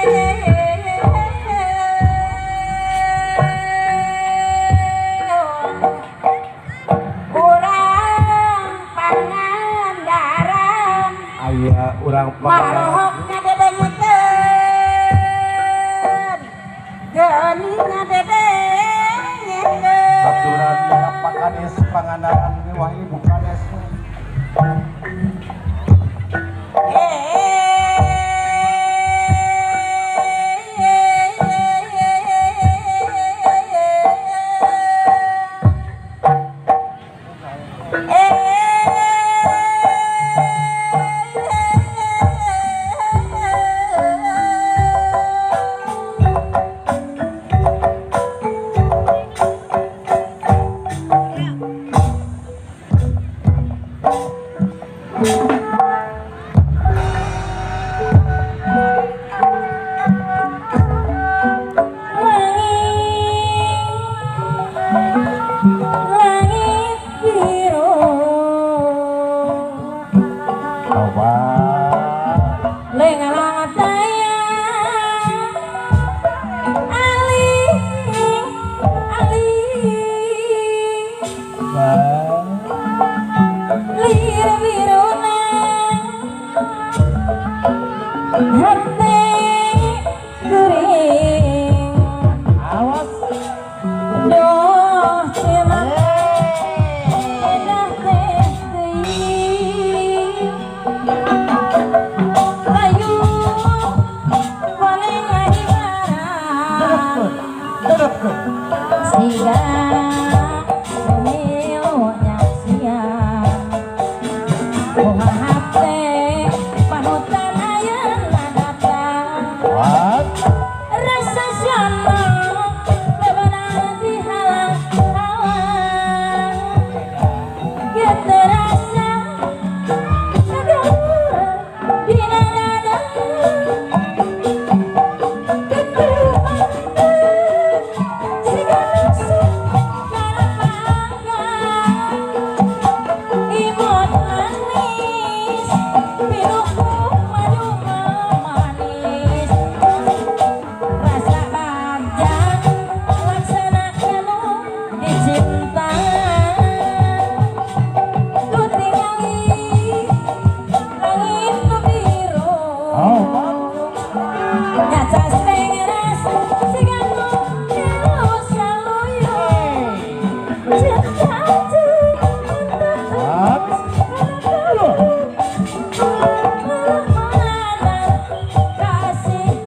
Urang Pangandaran aya urang Pangandaran marohok ngadedengekeun geuning ngadedengekeun aturan Pak Kades Pangandaran wah Ibu Kades. Langit biru lengalang tayang ali ali lir biruna hate kuring awas doh cemak edah teh teuing ayu paling ngahibaran siga milu nyaksian kumaha hate panutan ayeuna datang rasa senang bebenang dihalang-halang kieu rasa ngageur dina dada siga nusuk kana panggang imut manis pinuku madu manis rasa bagja laksana kanu dicinta ku tingali langit nu biru ngaca.